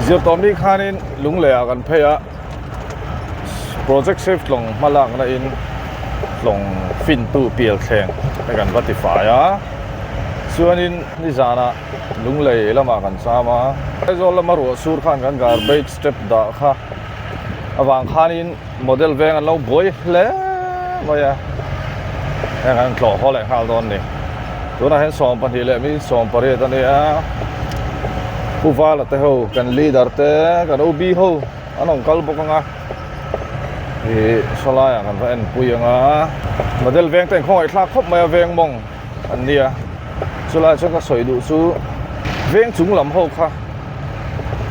Zirtawmni khanin Lungleiah kan phei a, Project Save Tlawng hma lakna in tlawng fintu pial thleng te kan va tifai a, chuanin nizanah Lunglei lamah kan cham a, Aizawl lama ruah sur khan kan garbage step dah kha avang khanin model veng an lo buai hle mai a, heng an tlawh haw leh nghal dawn a ni. Tunah hian 12 leh mi 18 a ni a, Pu Vala te ho kan leader te kan OB ho an awm kal bawk ang a, ih saw laiah kan va enpui ang a, model veng te an khawngaih thlak khawp mai a veng mawng an nia, chulai chuan ka sawi duh chu veng chung lam ho kha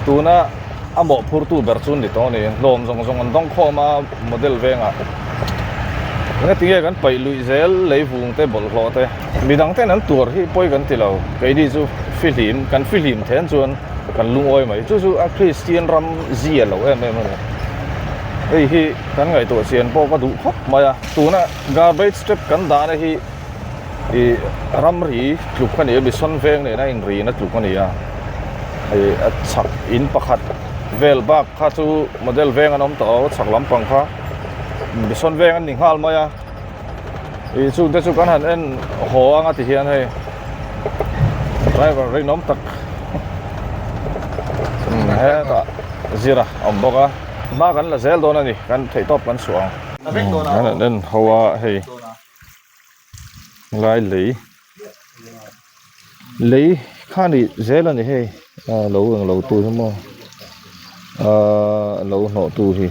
tuna. A mawhphurtu ber chu ni tawh a ni. Hlawm zawng zawng an dawng khawm a model vengah. Enga tinge kan paih luih zel lei vung te bawlhhlawh te. Midang ten an tuar hi pawi kan ti lo. Keini chu fihlim, kan fihlim then chuan kan lungawi mai. Chu chu a Kristian ram zia lo em em a ni. Hei hi kan ngaihtuah chian pawh ka duh khawp mai a. Tuna garbage step kan dahna hi Ih ramri tluk a ni a Mission veng nena inrina tluk a ni a ih a chhak in pakhat vel bak kha chu model veng an awm tawh a chhak lampang kha Mission veng an ni nghal mai a ih chung te chu kan han en haw ang a ti hian hei driver rinawm tak hetah zira a awm bawk a hma kan la zel dawn a ni kan theihtawp kan chhuah ang kan han en haw a hei. Lai lei lei kha ni zel a ni hei ah lo eng lo tu hi maw ah lo hnawh tu hi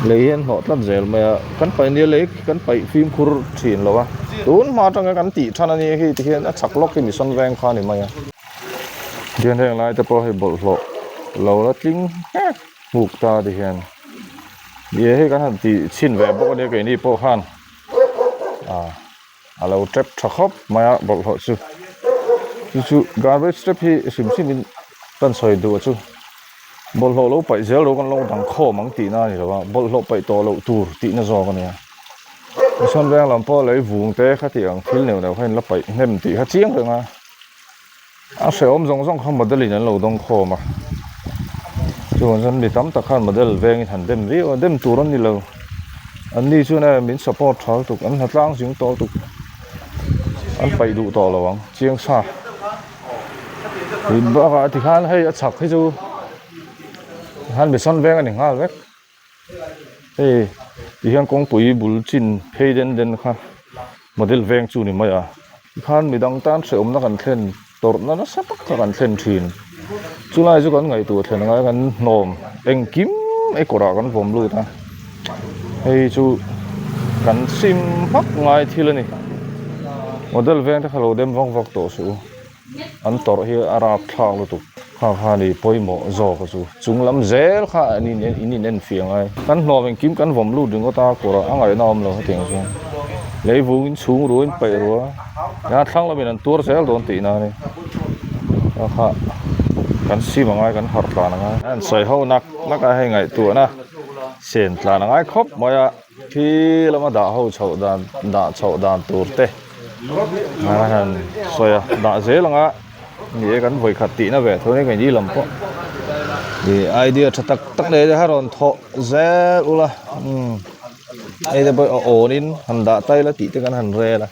lei hi an hnawh tlat zel mai a kan paih nia lei kan paih fimkhur thin lo a tun hma atanga kan tih than a nia khi tikhian a chak lawk hi mission veng kha a ni mai a tihian heng lai te pawh hei bawlhhlawh lo la tling hek hmuk ta tihian. Ni e hei kan han tih chhin ve bawk a nia keini pawh khan ah a lo tap tha khawp mai a bawlhhlawh chu chu chu garbage step hi hrim hrim in kan sawi duh a chu bawlhhlawh lo paih zel lo kan lo dang khawm ang tihna a ni lo a bawlhhlawh paih tawh loh tur tihna zawk a nia tichuan veng lam pawh lei vung te khati ang thil neuh neuh kha in la paih hnem tih kha chiang reng a. A hrehawm zawng zawng kha model in an lo dawng khawm a chuan chuan mi tam tak khan model vengin han dem viau a dem tur an ni lo an ni chuan e min support tha lutuk an hnatlang zing tawh lutuk an paih duh tawh lo ang chiang sa bakah tikhan hei a chhak hi chu tikhan mission veng a ni nghal vek. Hei tihian kawngpui bul chin phei den den kha model veng chu ni mai a tikhan midang tan hrehawmna kan thlen tawrhna nasa tak kha kan thlen thin chulai chu kan ngaihtuah thlen angai kan hnawm engkim ei kawrah kan vawm lut a hei chu kan sim hmak ngai thil a ni model veng te kha lo dem vak vak tawh suh u. An tawrh hi a rap thlak lutuk kha kha ni pawimawh zawk a chu chung lam zel kha an in in in en fiah ngai kan hlawm engkim kan vawm lut ringawt a kawrah a ngaihna awm lo hetiang chuan lei vung in chhung ruah in peih ruah a thlang lamin an tuar zel dawn tihna a ni kha kha kan sim angai kan harh tlan angai an sawi ho nak nak a hei ngaihtuahna sen tlan angai khawp mai a. Khi lama dah ho chhoh dan dah chhoh dan tur te a han sawi a dah zel ang a ni e kan vawi khat tihna ve tho nia keini lam pawh ih idea tha tak tak nei te kha rawn thawh zel ula umm hei te pawh a awn in han dah tai la tih te kan han rel a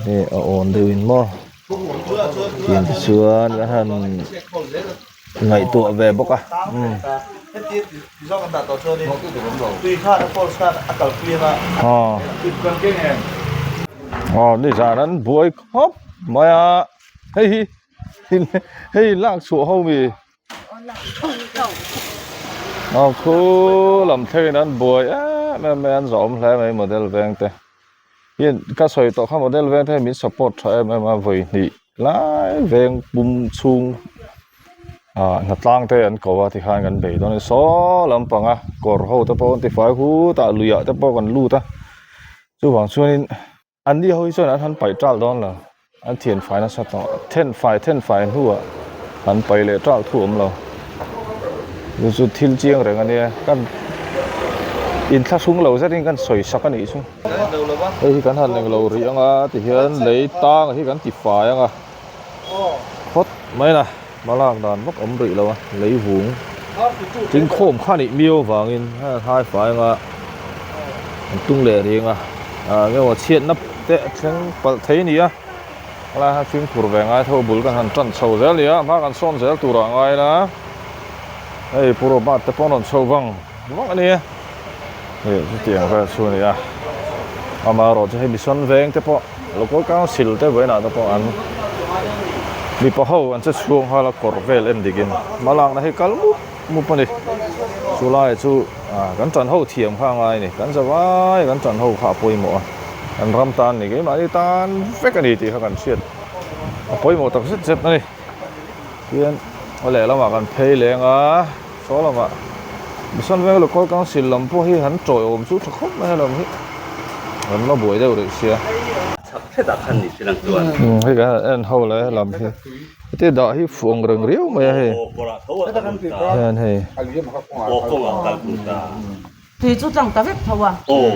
hei a awn deuh in maw tiang te chuan kan han. Ngaihtuah ve bawk a. Aw nizan an buai khawp mai a hei hi hei lak chhuah ho mi aw khu lam thlengin an buai em em mai an zawm hle mai model veng te. Hian ka sawi tawh kha model veng te hian min support tha em em a vawi hnih lai veng pum chhung ah hnatlang te an ko a tikhan kan bei dawn a ni saw lampang a kawr ho te pawh an ti fai hut a luiah te pawh kan lut a chuvang chuanin an ni ho hi chuan an han paih ṭal dawn lo. An thian fai nasa tawh then fai then fai hnuah an paih leh tah thu awm lo chu chu thil chiang reng a nia kan inthlahrung lo zetin kan sawi sak a nih chu hei hi kan han englo rih ang a tihian lei tang hi kan ti fai ang a phawt mai na. Hmalak dan vak awm rih lo a, lei vung tlingkhawm kha nih miau avangin a hai fai anga an tung leh reng a, ah eng emaw chhiatna te a thleng palh thei a ni a, helai hian fimkhur ve ngai tho bul kan han tan chho zel a ni a, hma kan sawn zel tur ah ngai ila hei Pu Robert te pawh an rawn chho vang vang a ni a, hei chutiang vel chu a ni a, amaherawhchu hei Mission veng te pawh. Local Council te vawiinah te pawh an mipa ho an che chhuak nghal a kawr vel en dikin hmalakna hi kal mup mup a ni chu lai chu ah kan tan ho thiam kha a ngai a ni kan zavai kan tan ho kha a pawimawh a kan ram tan ni keimahni tan vek a ni tih kha kan hriat a pawimawh tak zet zet a ni tihian a lehlamah kan phei leng a. Saw lamah Mission Veng Local Council lam pawh hi han tawiawm chu tha khawp mai a lam hi an la buai deuh rih sia. Chhak hretah khan ni si lang chuan. Umm hei kan han en ho lai a lam hi heti dah hi fuh ang reng riau mai a hei hian hei. Tui chu tlang ta vek tho a. Aw,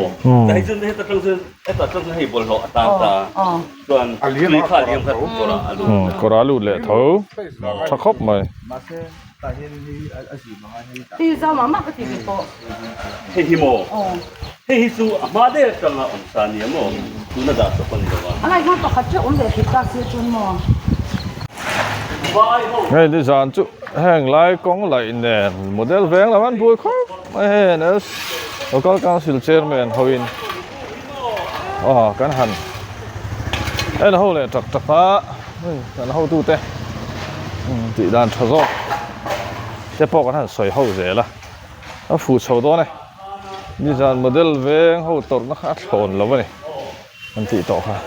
hei chuan heta tang chuan heta tang chuan hei bawlhhlawh a tang ta chuan tui kha a liam kha kawr ah a lut ta. Kawr ah a lut leh tho tha khawp mai. Tui zau mah mah ka ti ve pawh. Hei hi maw? Hei hi chu a hma deuh atanga awm sa nia maw? Tuna dah chawp a ni lo a. A ngaihna pakhat chu awm ve thei ta si chuan maw? Hei nizan chu heng lai kawng laih nen model veng lam an buai khawp mai hei NS Local Council Chairman hoin aw kan han en ho leh tak tak a hei kan hotute tih dan tha zawk te pawh kan han sawi ho zel a a fuh chho dawn e. Nizan model veng ho tawrhna kha a thlawn lo a ni an tih tawh kha.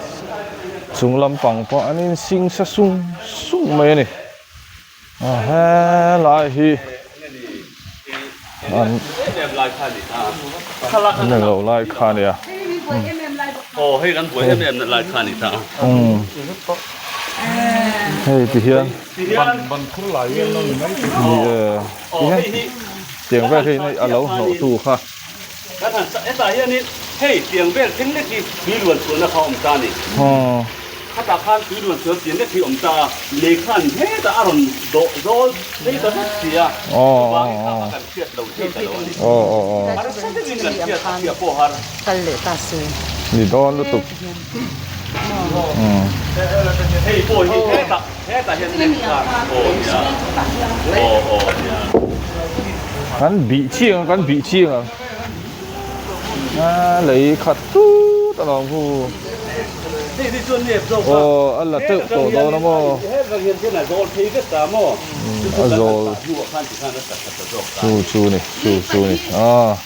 Chung lampang pawh an insing sa sung sung mai a ni. A helai hi an an englo lai kha a nia. Hei ti hian ni e ti hian. Tiang vel hi a lo hnawh tu kha. Kan han hetah hianin hei tiang vel thleng lek hi tui luan chhuahna kha a awm ta a ni. Khatah khan tui luan chhuahna tiang lek hi a awm ta a, lei khan hetah a rawn dawh zawl phei ta vek si a, chuvangin kha kha kan hriat lo thei ta lo a ni. Harsa deuhin kan hriat a hriat pawh har. Kal leh ta se. Ni dawn lutuk. Hei pawh hi hetah. Hetah hian net kha aw nia aw aw nia. Kan bih chiang a kan bih chiang ang a lei khat tut a lawm hu aw a la teuh tawh dawn a maw a zawl chu chu ni chu chu ni a.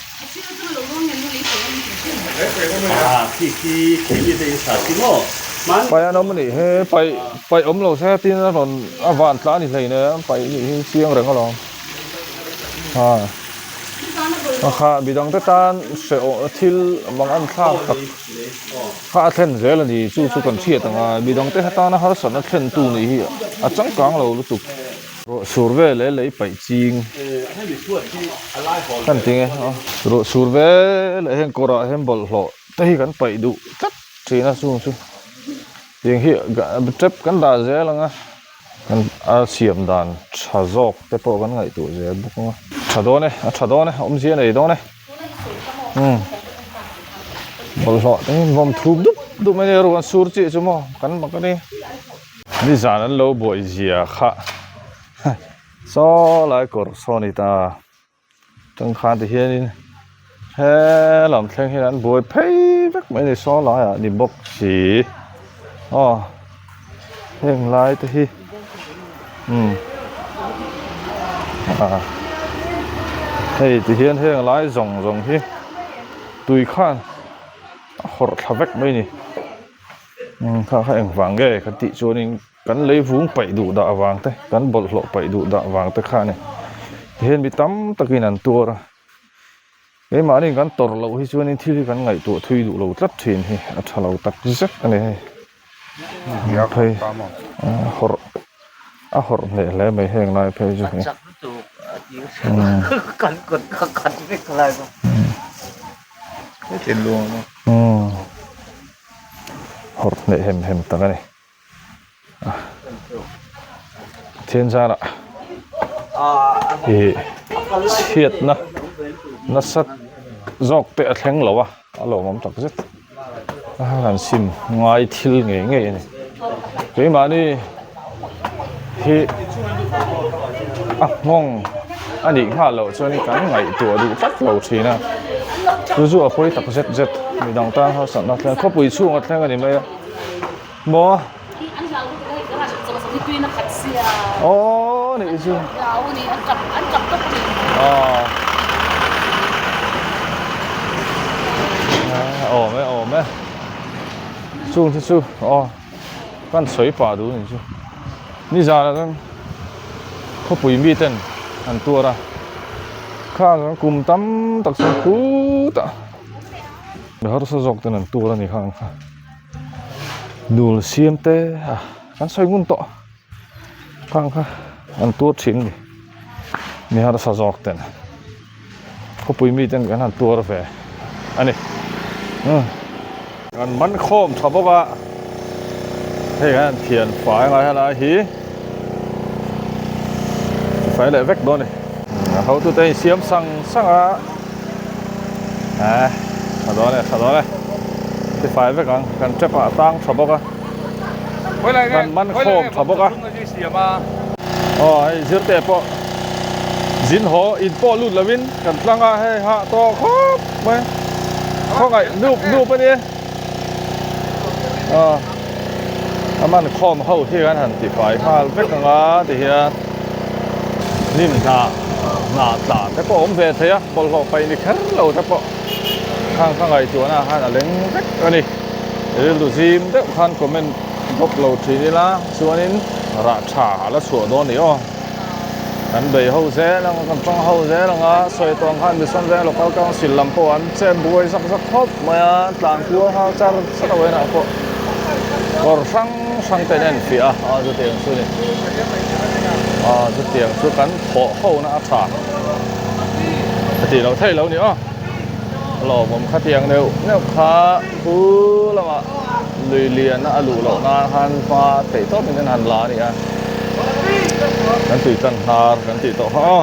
Paih an awm a nih hi paih paih awm lo se tin a rawn a van tla a ni hlei nen paih nih hi chiang reng alawm a a kha midang te tan hrehawh thil mang an thlak tak kha a thlen zel a ni chu chu kan hriat ang a midang te tana harsatna thlen tu nih hi a changkang lo lutuk. Ruah sur vel leh lei paih ching kan ti nge a ruah sur vel leh heng kawrah hian bawlhhlawh te hi kan paih duh tlat thin a chung chu tiang hi tep kan dah zel ang a kan a siam dan tha zawk te pawh kan ngaihtuah zel bawk ang a tha dawn e a tha dawn e awmzia a nei dawn e umm bawlhhlawh te hi vawm thup dup dup mai a ni ruah sur chiah chu maw kan mak a ni. Nizan an lo buai zia kha saw lai kawr saw a ni ta tangkhan ti hianin he lam thleng hian an buai phei vek mai a ni saw laiah a ni bawk si aw heng lai te hi umm ah hei ti hian heng lai zawng zawng hi tui khan a hawrh thla vek mai a ni. Umm kha kha engvang nge kan tih chuanin kan lei vung paih duh dah avang te kan bawlhhlawh paih duh dah vang te kha a ni tihian mi tam takin an tuar a keimahni kan tawrh loh hi chuanin thil hi kan ngaihtuah thui duh lo tlat thin hi a tha lo tak zet a ni hei phei a hawrh a hawrh hneh hle mai heng lai phei chu hei umm. Hawrh hneh hem hem tak a ni. Pathian zarah ih chhiatna nasa zawk te a thleng lo a a lawmawm tak zet a han sim ngai thil ngei ngei a ni keimahni hi a nghawng a nih nghal loh chuan kan ngaihtuah duh tlat lo thin a chu chu a pawi tak zet zet midang tan harsatna thleng khawpui chhunga thleng a ni mai a. Maw? Aw nih chu. Aw. Awm e awm e. Chung te chu aw kan sawi pah duh nih chu. Nizan ah chuan khawpui mi ten an tuar a. Khang kum tam tak chuan khutah mi harsa zawk ten an tuar a ni khang kha. Nul siam te a kan sawi ngun tawh khang kha an tuar thin a ni mi harsa zawk ten khawpui mi ten kan han tuar ve a ni kan man khawm tha bawk a hei kan han thian fai ngai helai hi fai leh vek dawn a ni a hotute in siam sang sang a. Tha dawn e tha dawn e ti fai vek ang kan tap ah a tang tha bawk a kan man khawm tha bawk a aw hei zirte pawh zin haw in pawh lut lo in kan tlang a hei hah tawh khawp mai khawngaih nup nup a nia aw a man khawm ho hi kan han ti fai nghal vek ang a ti hian hnim hnah hnah tla te pawh a awm ve thei a bawlhhlawh paih ni kher lo te pawh khang ka ngaihtuahna ah khan a leng vek a ni rilru zim deuh khan comment bawk lo thin ila chuanin rah tha a la chhuah dawn a ni aw. Kan bei ho zel ang a, kan tawng ho zel ang a, sawi tawh ang khan Mission Veng Local Council lam pawh an che buai zak zak khawp mai a, tlan kual nghal char char a uainah pawh kawr hrang hrang te an enfiah a, aw chutiang chu a ni, aw chutiang chu kan thawh ho na a tha a tih loh theih loh a ni aw, a lawmawm khatiang neuh neuh kha khu lamah lui lian a luh loh nan khan hma theih tawp in an han la a ni a. Kan tui tan hnar kan tih tawh kha aw.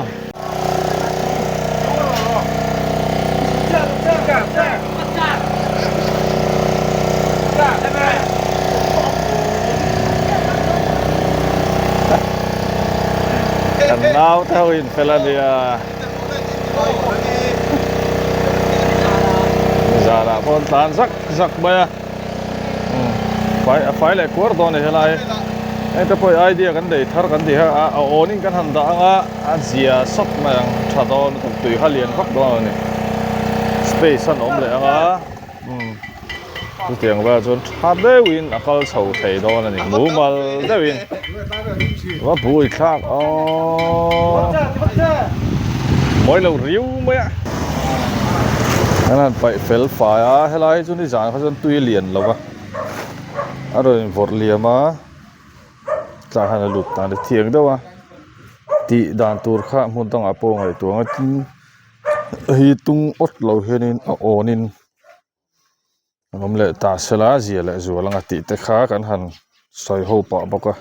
Kan nau te ho in fel a nia. Nizanah pawh an tlan zak zak mai a. Fai a fai leh kuar dawn a ni helai heng te pawh idea kan nei thar kan tih kha a awn in kan han dah ang a a zia sawt mai ang tha dawn lutuk tui kha lian vak dawn a ni space an awm leh ang a chutiang velah chuan tha deuhin a kal chho thei dawn a ni mumal deuhin va bui thlak aww mawi lo riu mai a. An han paih fel fai a helai hi chu nizan kha chuan tui a lian lo va a rawn invawrh liam a tah hian a lut tan a thiang deuh a tih dan tur kha hmun dangah pawh ngaihtuah ang a tin hei tung awt lo hianin a awnin an awm leh ta sela zia leh zual anga tih te kha kan han sawi ho pah bawk a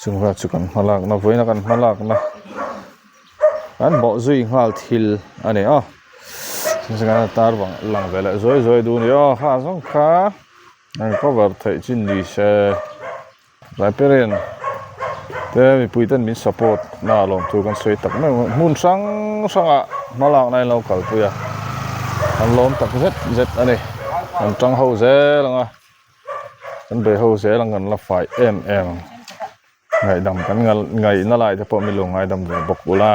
chung vel chu kan hma lakna vawiin a kan hma lakna kan bawh zui nghal thil a ni a tar vang lang ve leh zuai zuai duh a ni aw kha zawng kha an cover theih chin ni se. Librarian te mipui ten min support na lawm chu kan sawi tak meuh a hmun hrang hrangah hmalakna in lo kalpui a an lawm tak zet zet a ni an tang ho zel ang a kan bei ho zel ang kan la fai em em ang ngaihdam kan ngaihna lai te pawh min lo ngaidam ve bawk ula.